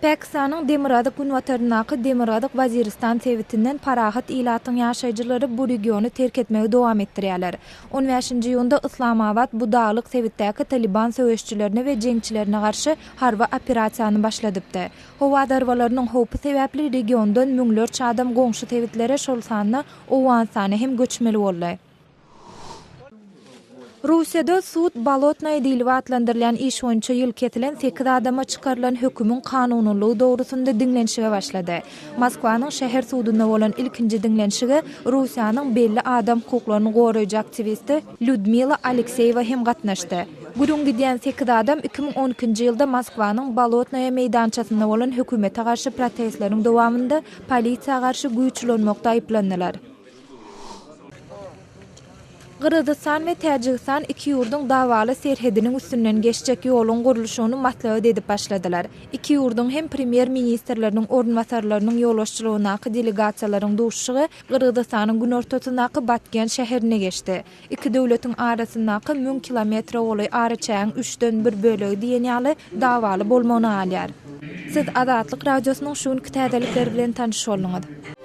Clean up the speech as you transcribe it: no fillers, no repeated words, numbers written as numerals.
Pakistanyň demirgazyk-günbataryndaky Demirgazyk Waziristan sebitinden parahat ilatyň ýaşaýjylary bu regiony terk etmegi dowam etdirýärler. On bäşinji iýunda Yslamabat bu daglyk sebitdäki Talyban söweşijilerine we jeňçilerine garşy harby operasiýany başladypdy. Howa zarbalarynyň howpy sebäpli regiondan müňlerçe adam goňşy sebitlere, şol sanda Owganystana hem göçmeli boldy. Russiýada sud Bolotnaýa diýlip atlandyrylýan iş boýunça ýyl kesilen sekiz adama çykarylan hökümiň kanunylygy dogrusynda diňlenişige başlady. Moskwanyň şäher sudunda bolan ilkinji diňlenişige Russiýanyň belli adam hukuklaryny goraýjy aktiwisti Lýudmila Alekseýewa hem gatnaşdy. Gürrüň gidýän sekiz adam 2012-nji ýylda Moskwanyň Bolotnaýa meýdançasynda bolan hökümete garşy protestleriň dowamynda polisiýa garşy güýç ulanmakda aýyplandylar. Gyrgyzystan we Täjigistan iki ýurduň dawaly serhediniň üstünden geçjek ýoluň gurluşygyny maslahat edip başladylar. Iki ýurduň hem premýer-ministrleriniň orunbasarlarynyň ýolbaşçylygyndaky delegasiýalaryň duşuşygy Gyrgyzystanyň günortasyndaky Batken şäherinde geçdi. Iki döwletiň arasyndaky müň kilometre golaý araçägiň üçden bir bölegi diýen ýaly dawaly bolmagyna galýar. Siz Azatlyk Radiosynyň şu günki täzelikleri bilen tanyş bolduňyz.